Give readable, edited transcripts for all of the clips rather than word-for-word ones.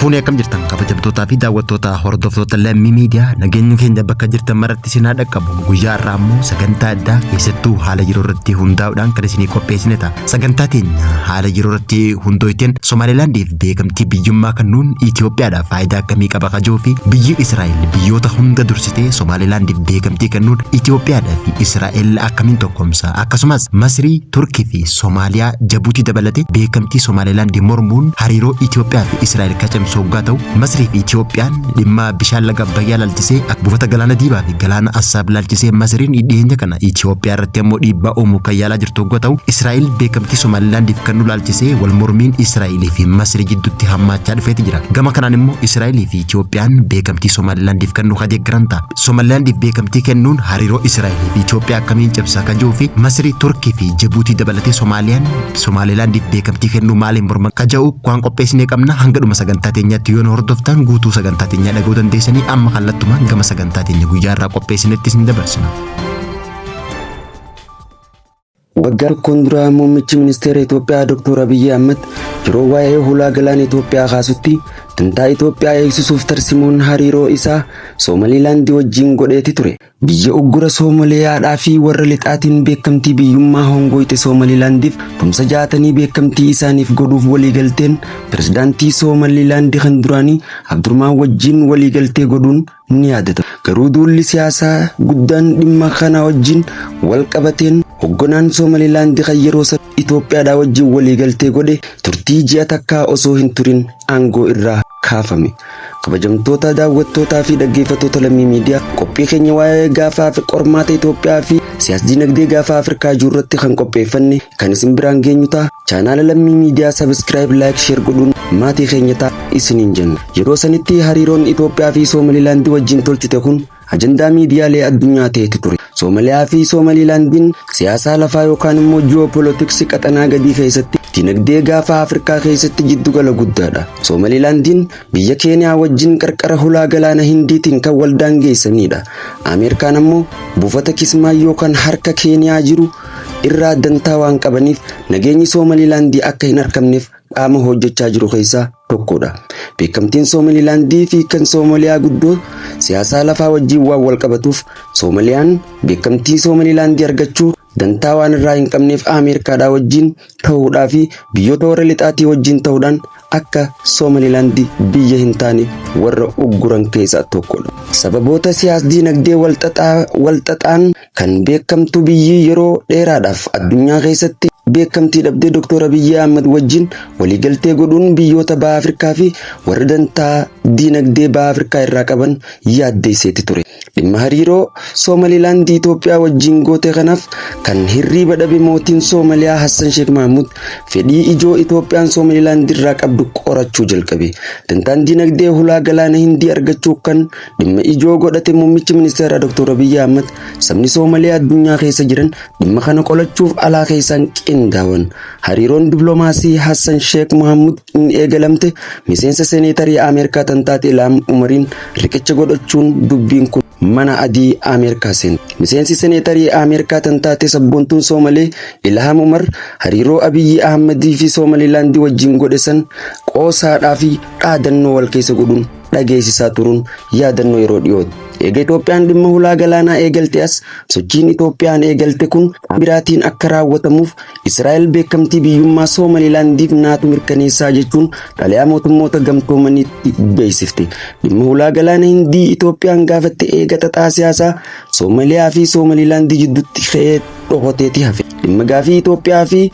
Harka fuunee, akkam jirtan, kabajamtootaa fi daawwattoota, hordoftoota Lammii Miidiyaa? Nageenyi keenya bakka jirtan maratti isin haa dhaqqabu. Guyyaa har'aa immoo sagantaa addaa keessattuu haala yeroo irratti hundaa'uudhaan kan isinii qopheessine ta'a. Sagantaa teenya haala yeroo irratti hundooyteen Somaalilaandiif beekamtii biyyummaa kennuun Itoophiyaadhaaf faayidaa akkamii qaba kajoo fi biyyi Israa'el biyyoota hunda dursitee Somaalilaandiif beekamtii kennuun Itoophiyaadhaa fi Israa'el akkamiin tokkomsa, akkasumas Masrii, Turkii fi Somaaliyaa Jabuutii dabalatee beekamtii Somaalilaandii mormuun hariiroo Itoophiyaa fi Israa'el ka cimsu hoggaa ta'u, Masrii fi Itoophiyaan dhimma bishaan laga Abbayyaa laalchisee, buufata galaana Diimaa fi galaana Assaab laalchisee Masriin dhiyeenya kana Itoophiyaa irratti ammoo dhiibbaa uumuu kan yaalaa jirtu hoggaa ta'u, Israa'el beekamtii Somaalilaandiif kennuu laalchisee wal mormiin Israa'elii fi Masrii jidduutti hammaachaa dhufeeti jira. Gama kanaan immoo Israa'elii fi Itoophiyaan beekamtii Somaalilaandiif kennuu ka deeggaran ta'a. Somaalilaandiif beekamtii kennuun hariiroo Israa'elii fi Itoophiyaa akkamiin cimsa ka jiru fi Masrii, Turkii fi Jibuutii dabalatee Somaaliyaan Somaalilaandiif beekamtii kennuu maaliin morman ka jedhu waan qopheessinee qabna. Hanga dhuma sagantaa teenyaatti yoo nu hordoftan guutuu sagantaa teenyaa dhaga'uu dandeessanii. Amma kallattumaan gama sagantaa teenya guyyaa irraa qopheessinetti isin dabarsina. Waggaa tokkoon dura muummichi ministeera Itoophiyaa Dr. Abiyyi Ahmad yeroo waa'ee hulaa galaana Itoophiyaa kaasutti dantaa Itoophiyaa eegsisuuf tarsimoon hariiroo isaa Soomaliilaandii wajjin godheeti ture. Biyya uggura Soomaliyaadhaa fi warra lixaatiin beekamtii biyyummaa hongooyte Soomaliilaandiif tumsa jaatanii beekamtii isaaniif godhuuf waliigalteen pirezidaantii Soomaliilaandi kan duraanii Abdurmaan wajjin waliigaltee godhuun ni yaadata. Garuu duulli siyaasaa guddaan dhimma kana wajjin wal qabateen hogganaan Soomaliilaandi kan yeroo sana Itoophiyaadhaa wajjin waliigaltee godhe turtii ji'a takkaa osoo hin turin aangoo irraa kaafame. Kabajamtoota daawwattootaa fi dhaggeeffattoota Lammii Miidiyaa, qophii keenya waa'ee gaafa qormaata Itoophiyaa fi siyaas dinagdee gaafa Afrikaa jiru irratti kan qopheeffanne kan isin biraan geenyu ta'a. Chaanaala Lammii Miidiyaa subscribe, like, share godhuun maatii keenya ta'a isiniin jenna. Yeroo sanitti hariiroon Itoophiyaa fi Soomaliilaandii wajjin tolchite kun ajandaa miidiyaalee addunyaa ta'etu ture. Soomaliyaa fi Soomaliilaandiin siyaasaa lafaa yookaan immoo ji'oopoolitiksii qaxanaa gadii keessatti dinagdee gaafa Afrikaa keessatti jiddugala guddaadha. Soomaliilaandiin biyya Keeniyaa wajjin qarqara hulaa galaana Hindiitiin kan wal daangeessanidha. Ameerikaan ammoo buufata Kismaayyoo kan harka Keeniyaa jiru irraa dantaa waan qabaniif nageenyi Soomaliilaandii akka hin argamneef qaama hojjechaa jiru keessaa tokkodha. Beekamtiin Soomaliilaandii fi kan Soomaliyaa guddoo siyaasaa lafaa wajjin waan wal qabatuuf Soomaliyaan beekamtii Soomaliilaandii argachuu dantaa waan irraa hin qabneef Ameerikaadhaa wajjin ta'uudhaa fi biyyoota warra lixaatii wajjin ta'uudhaan akka Soomaliilaandii biyya hin taane warra ugguran keessaa tokkodha. Sababoota siyaas dinagdee walxaxaan kan beekamtu biyyi yeroo dheeraadhaaf addunyaa keessatti beekamtii dhabdee Dr. Abiyyi Ahmad wajjin waliigaltee godhuun biyyoota baha Afrikaa fi warra dantaa diinagdee baha Afrikaa irraa qaban yaaddeesseeti ture. Dhimma hariiroo Soomaliilaandii Itoophiyaa wajjin goote kanaaf kan hirriiba dhabe mootiin Soomaliyaa Hassan Sheekh Mahmud fedhii ijoo Itoophiyaan Soomaliilaandii irraa qabdu qorachuu jalqabe. Dantaan diinagdee hulaa galaana Hindii argachuu kan dhimma ijoo godhate muummichi ministeeraa Dr. Abiyyi Ahmad sabni Soomaliyaa addunyaa keessa jiran dhimma kana qolachuuf alaa keessaan qindaawan. Hariiroon dippiloomaasii Hassan Sheekh Mohammud in eegalamte miseensa seneetarii Ameerikaa tan taate Ilhaam Umariin riqicha godhachuun dubbiin kun mana adii Ameerikaa seente. Miseensi seneetarii Ameerikaa tan taate sabboontuun Soomalee Ilhaam Umar hariiroo Abiyyi Ahmadii fi Soomalilaandii wajjin godhe san qoosaadhaa fi dhaadannoo wal keessa godhuun dhageessisaa turuun yaadannoo yeroo dhiyooti. Eega Itoophiyaan dhimma hulaa galaanaa eegalte as sochiin Itoophiyaan eegalte kun biraatiin akka raawwatamuuf Israa'el beekamtii biyyummaa Soomalilaandiif naatu mirkaneessaa jechuun xalayaa mootummoota gamtoomaniitti beeksifte. Dhimma hulaa galaana Hindii Itoophiyaan gaafatte eega xaxaa siyaasaa Soomaliyaa fi Soomalilaandii jidduutti ka'ee dhokoteeti hafe. Dhimma gaafii Itoophiyaa fi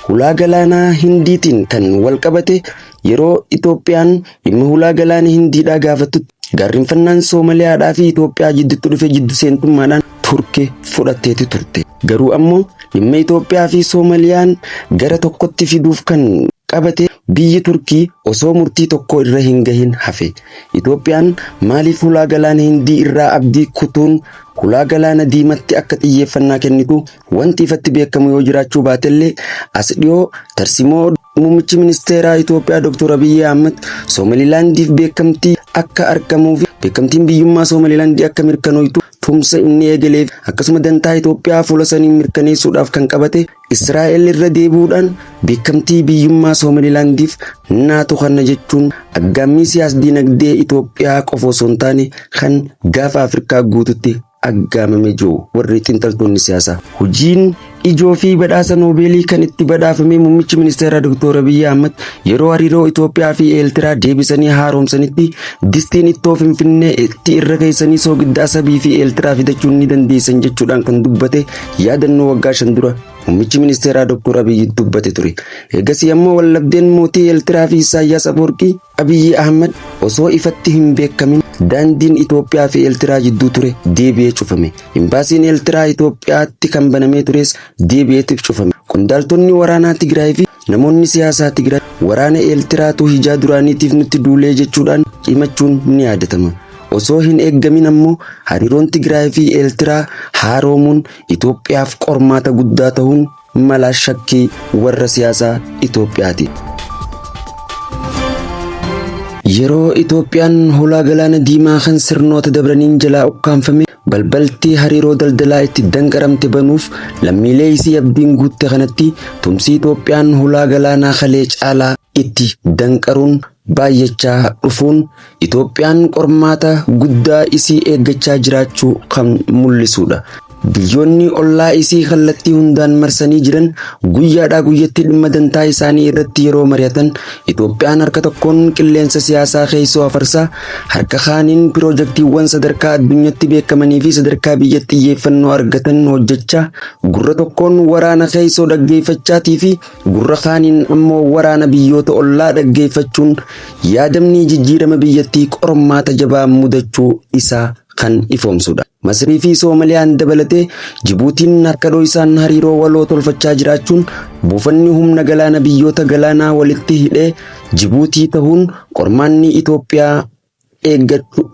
hulaa galaanaa Hindiitiin kan wal qabate yeroo Itoophiyaan dhimma hulaa galaana Hindiidhaa gaafattutti gaarrinfannaan Soomaliyaadhaa fi Itoophiyaa jidduutti dhufe jiddu seentummaadhaan Turke fudhatteeti turte. Garuu ammoo dhimma Itoophiyaa fi Soomaliyaan gara tokkotti fiduuf kan qabate biyyi Turkii osoo murtii tokko irra hin gahin hafe. Itoophiyaan maaliif hulaa galaana Hindii irraa abdii kutuun hulaa galaana Diimatti akka xiyyeeffannaa kennitu wanti ifatti beekamu yoo jiraachuu baatellee, as dhiyoo tarsimoo muummichi ministeeraa Itoophiyaa Dr. Abiyyi Ahmad Soomalilaandiif beekamtii akka argamuu fi beekamtiin biyyummaa Soomalilaandii akka mirkanooytu Tumsa inni eegaleef akkasuma dantaa Itoophiyaa fuula saniin mirkaneessuudhaaf kan qabate Israa'el irra deebi'uudhaan beekamtii biyyummaa Soomalilaandiif naatu kana jechuun aggaammii siyaas dinagdee Itoophiyaa qofa osoo hin taane kan gaafa Afrikaa guututti aggaamame jiru warri xiinxaltoonni siyaasaa. Hojiin ijoo fi badhaasa Noobeelii kan itti badhaafame muummichi ministeeraa Dr. Abiyyi Ahmad yeroo hariiroo Itoophiyaa fi Eertiraa deebisanii haaromsanitti distiin ittoo Finfinnee itti irra keessanii soogidda Asabii fi Eertiraa fidachuun ni dandeessan jechuudhaan kan dubbate yaadannoo waggaa 5 dura muummichi ministeeraa Dr. Abiyyi dubbate ture. Eegasii ammoo wallabdeen mootii Eertiraa fi Isaayyaas Afwerqii Abiyyi Ahmad osoo ifatti hin beekamin daandiin Itoophiyaa fi Eertiraa jidduu ture deebi'ee cufame. Imbaasiin Eertiraa Itoophiyaatti kan banamee tures deebi'eetiif cufame. Qondaaltonni waraanaa Tigraay fi namoonni siyaasaa Tigraay waraana Eertiraatu hijaa duraaniitiif nutti duulee jechuudhaan himachuun ni yaadatama. Osoo hin eeggamin ammoo hariiroon Tigraay fi Eertiraa haaroomuun Itoophiyaaf qormaata guddaa ta'uun mala shakkii warra siyaasaa Itoophiyaati. Yeroo Itoophiyaan hulaa galaana diimaa kan sirnoota dabraniin jalaa ukkaanfame balbaltii hariiroo daldalaa itti danqaramte banuuf lammiilee isii abdiin guutte kanatti tumsi Itoophiyaan hulaa galaanaa kalee caalaa itti danqaruun baay'achaa dhufuun Itoophiyaan qormaata guddaa isii eeggachaa jiraachuu kan mul'isudha. Biyyoonni ollaa isii kallattii hundaan marsanii jiran guyyaadhaa guyyatti dhimma dantaa isaanii irratti yeroo mari'atan Itoophiyaan harka tokkoon qilleensa siyaasaa keessoo afarsaa harka kaaniin piroojaktiiwwan sadarkaa addunyaatti beekamanii fi sadarkaa biyyatti xiyyeeffannoo argatan hojjechaa gurra tokkoon waraana keessoo dhaggeeffachaatii fi gurra kaaniin ammoo waraana biyyoota ollaa dhaggeeffachuun yaadamni jijjiirama biyyattii qormaata jabaa mudachuu isaa kan ifoomsudha. Masrii fi Soomaliyaan dabalatee Jibuutiin harka dho'isaan hariiroo waloo tolfachaa jiraachuun buufanni humna galaana biyyoota galaanaa walitti hidhee Jibuutii ta'uun qormaanni Itoophiyaa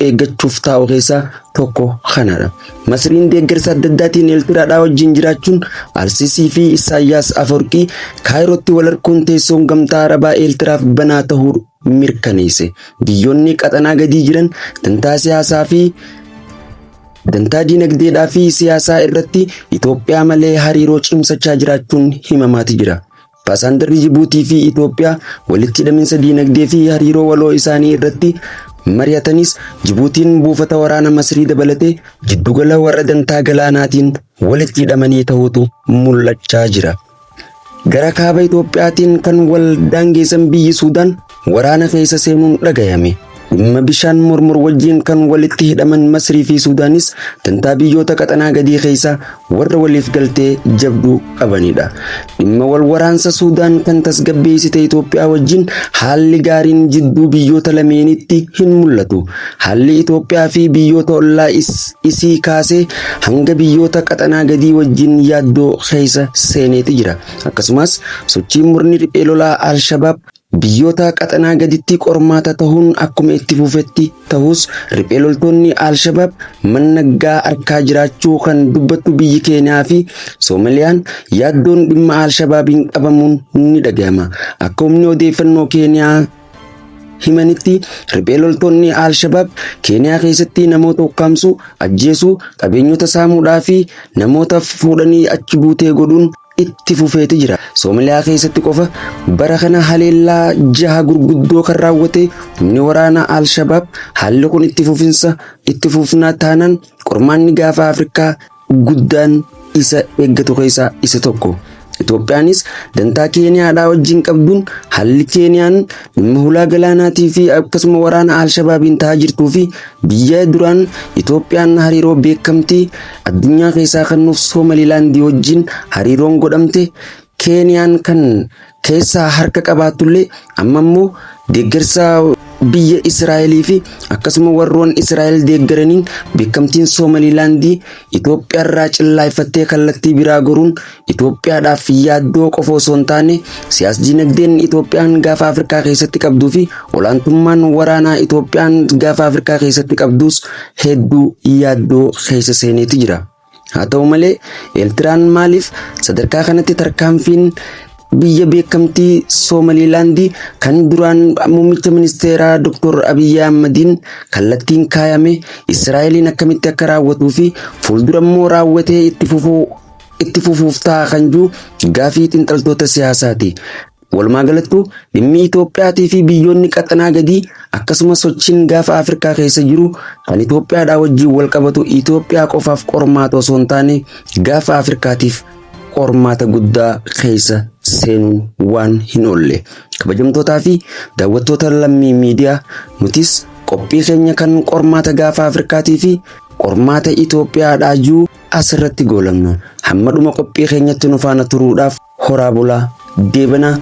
eeggachuuf taa'u keessaa tokko kanadha. Masriin deeggarsa adda addaatiin Eertiraadhaa wajjin jiraachuun Alsiisii fi Isaayyaas Afwerqii Kaayirootti wal arguun teessoon gamtaa Arabaa Eertiraaf banaa ta'uu mirkaneesse. Biyyoonni qaxanaa gadii jiran dantaa siyaasaa fi dantaa dinagdeedhaa fi siyaasaa irratti Itoophiyaa malee hariiroo cimsachaa jiraachuun himamaati jira. Ambaasaandarri Jibuutii fi Itoophiyaa walitti hidhaminsa dinagdee fi hariiroo waloo isaanii irratti mari'atanis Jibuutiin buufata waraana Masrii dabalatee jiddugala warra dantaa galaanaatiin walitti hidhamanii ta'utu mul'achaa jira. Gara kaaba Itoophiyaatiin kan wal daangeessan biyyi Suudaan waraana keessa seenuun dhagayame. Dhimma bishaan mormor wajjin kan walitti hidhaman Masrii fi Suudaanis dantaa biyyoota qaxanaa gadii keessaa warra waliif galtee jabduu qabanidha. Dhimma wal waraansa Suudaan kan tasgabbeessite Itoophiyaa wajjin haalli gaariin jidduu biyyoota lameenitti hin mul'atu. Haalli Itoophiyaa fi biyyoota ollaa isii kaasee hanga biyyoota qaxanaa gadii wajjin yaaddoo keessa seeneeti jira. Akkasumas sochiin murni riphee lolaa Al-Shabaab biyyoota qaxanaa gaditti qormaata ta'uun akkuma itti fufetti ta'us riphee loltoonni Al-Shabaab mannaggaa harkaa jiraachuu kan dubbattu biyyi Keeniyaa fi Soomaliyaan yaaddoon dhimma Al-Shabaabiin qabamuun ni dhagahama. Akka humni odeeffannoo Keeniyaa himanitti riphee loltoonni Al-Shabaab Keeniyaa keessatti namoota ukkaamsuu, ajjeesuu, qabeenyota saamuudhaa fi namoota fuudhanii achi buutee godhuun itti fufeeti jira. Soomaliyaa keessatti qofa bara kana haleellaa jaha gurguddoo kan raawwate humni waraanaa Al-Shabaab haalli kun itti fufinsa itti fufnaa taanaan qormaanni gaafa Afrikaa guddaan isa eeggatu keessaa isa tokko. Itoophiyaanis dantaa Keeniyaadhaa wajjin qabduun haalli Keeniyaan dhimma hulaa galaanaatii fi akkasuma waraana Al-Shabaabiin ta'aa jirtuu fi biyya duraan Itoophiyaan hariiroo beekamtii addunyaa keessaa kennuuf Soomalilaandii wajjin hariiroon godhamte Keeniyaan kan keessaa harka qabaattullee amma immoo deeggarsa biyya Israa'elii fi akkasuma warroon Israa'el deeggaraniin beekamtiin Soomalilaandii Itoophiyaarraa cillaayfattee kallattii biraa goruun Itoophiyaadhaaf yaaddoo qofa osoo hin taane siyaas dinagdeen Itoophiyaan gaafa Afrikaa keessatti qabduu fi olaantummaan waraanaa Itoophiyaan gaafa Afrikaa keessatti qabdus hedduu yaaddoo keessa seeneeti jira. Haa ta'u malee Eertiraan maaliif sadarkaa kanatti tarkaanfiin Biyya beekamtii Soomaliilaandi kan duraan muummicha ministeeraa Dr. Abiyyi Ahmadiin kallattiin kaayame Israa'eliin akkamitti akka raawwatuu fi fuuldura immoo raawwatee itti fufuuf ta'a kan jiru gaafii xiinxaltoota siyaasaati. Walumaa galattuu, dhimmi Itoophiyaatii fi biyyoonni qaxanaa gadii, akkasumas sochiin gaafa Afrikaa keessa jiru kan Itoophiyaadhaa wajjin wal qabatu, Itoophiyaa qofaaf qormaata osoo hin taane gaafa Afrikaatiif qormaata guddaa keessa seenuun waan hin oolle. Kabajamtootaa fi daawwattoota Lammii Miidiyaa, nutis qophii keenya kan qormaata gaafa Afrikaatii fi qormaata Itoophiyaadhaa jiru asirratti goolamna. Hamma dhuma qophii keenyatti nu faana turuudhaaf horaa bulaa deebanaa.